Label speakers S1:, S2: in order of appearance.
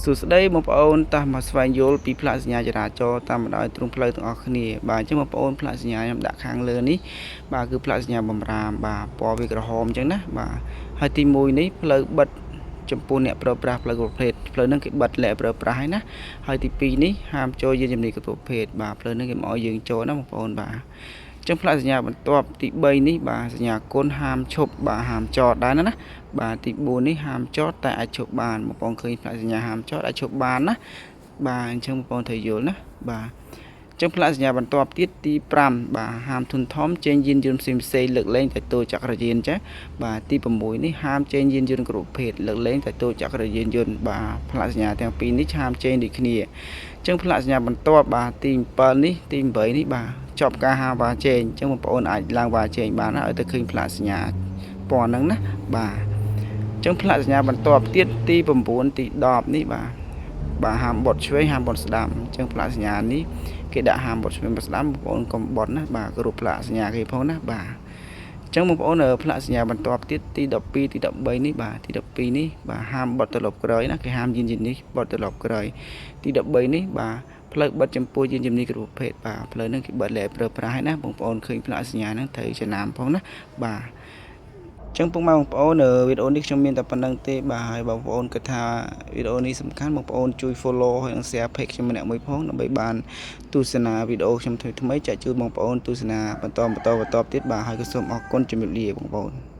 S1: សួស្តីបងប្អូនតោះមកស្វែងយល់ពីផ្លាកសញ្ញាចរាចរណ៍តាមបណ្ដោយទ្រូងផ្លូវទាំងអស់គ្នាបាទអញ្ចឹងបងប្អូនផ្លាកសញ្ញាខ្ញុំដាក់ខាងលើនេះបាទគឺផ្លាកសញ្ញាបំរាមបាទពណ៌វាក្រហមអញ្ចឹងណាបាទហើយទី1នេះផ្លូវបិទចំពោះអ្នកប្រើប្រាស់ផ្លូវប្រភេទផ្លូវហ្នឹងគេបិទលែប្រើប្រាស់ហើយណាហើយទី2នេះហាមចូលយានជំនិះគ្រប់ប្រភេទបាទផ្លូវហ្នឹងគេមកឲ្យយើងចូលណាបងប្អូនបាទចឹងផ្លាកសញ្ញាបន្ទាប់ទី3នេះបាទសញ្ញាគុណហាមឈប់បាទហាមចតដែរណាបាទទី4នេះហាមចតតែអាចឈប់បានបងប្អូនឃើញផ្លាកសញ្ញាហាមចតអាចឈប់បានណាបាទអញ្ចឹងបងប្អូនត្រូវយល់ណាបាទចឹងផ្លាកសញ្ញាបន្ទាប់ទៀតទី5បាទហាមធុនធំចេញយានយន្តផ្សេងផ្សេងលើកលែងតែទោចក្រយានចាបាទទី6នេះហាមចេញយានយន្តគ្រប់ប្រភេទលើកលែងតែទោចក្រយានយន្តបាទផ្លាកសញ្ញាទាំងពីរនេះហាមចេញដូចគ្នាចឹងផ្លាកសញ្ញាបន្ទាប់បាទទី7នេះទី8នេះបាទចប់ការហាមវ៉ាជែងអញ្ចឹងបងប្អូនអាចឡើងវ៉ាជែងបានណាឲ្យទៅឃើញផ្លាកសញ្ញាពណ៌ហ្នឹងណាបាទអញ្ចឹងផ្លាកសញ្ញាបន្ទាប់ទៀតទី9ទី10នេះបាទបាទហាមបត់ឆ្វេងហាមបត់ស្ដាំអញ្ចឹងផ្លាកសញ្ញានេះគេដាក់ហាមបត់ឆ្វេងបត់ស្ដាំបងប្អូនកុំបត់ណាបាទគោរពផ្លាកសញ្ញាគេផងណាបាទអញ្ចឹងបងប្អូនផ្លាកសញ្ញាបន្ទាប់ទៀតទី12ទី13នេះបាទទី12នេះបាទហាមបត់ត្រឡប់ក្រោយណាគេហាមយានយន្តនេះបត់ត្រឡប់ក្រោយទី13នេះបាទផ្លូវបិទចំពោះយានជំនិះគ្រប់ប្រភេទបាទផ្លូវហ្នឹងគេបិទលែប្រើប្រាស់ហើយណាបងប្អូនឃើញផ្លាកសញ្ញាហ្នឹងត្រូវចំណាំផងណាបាទចឹងពុកម៉ែបងប្អូនវីដេអូនេះខ្ញុំមានតែប៉ុណ្្នឹងទេបាទហើយបងប្អូនគិតថាវីដេអូនេះសំខាន់បងប្អូនជួយ follow ហើយនិង share page ខ្ញុំម្នាក់មួយផងដើម្បីបានទស្សនាវីដេអូខ្ញុំថ្មីៗចែកជូនបងប្អូនទស្សនាបន្តបន្តបន្តទៀតបាទហើយក៏សូមអរគុណជំរាបលាបងប្អូន។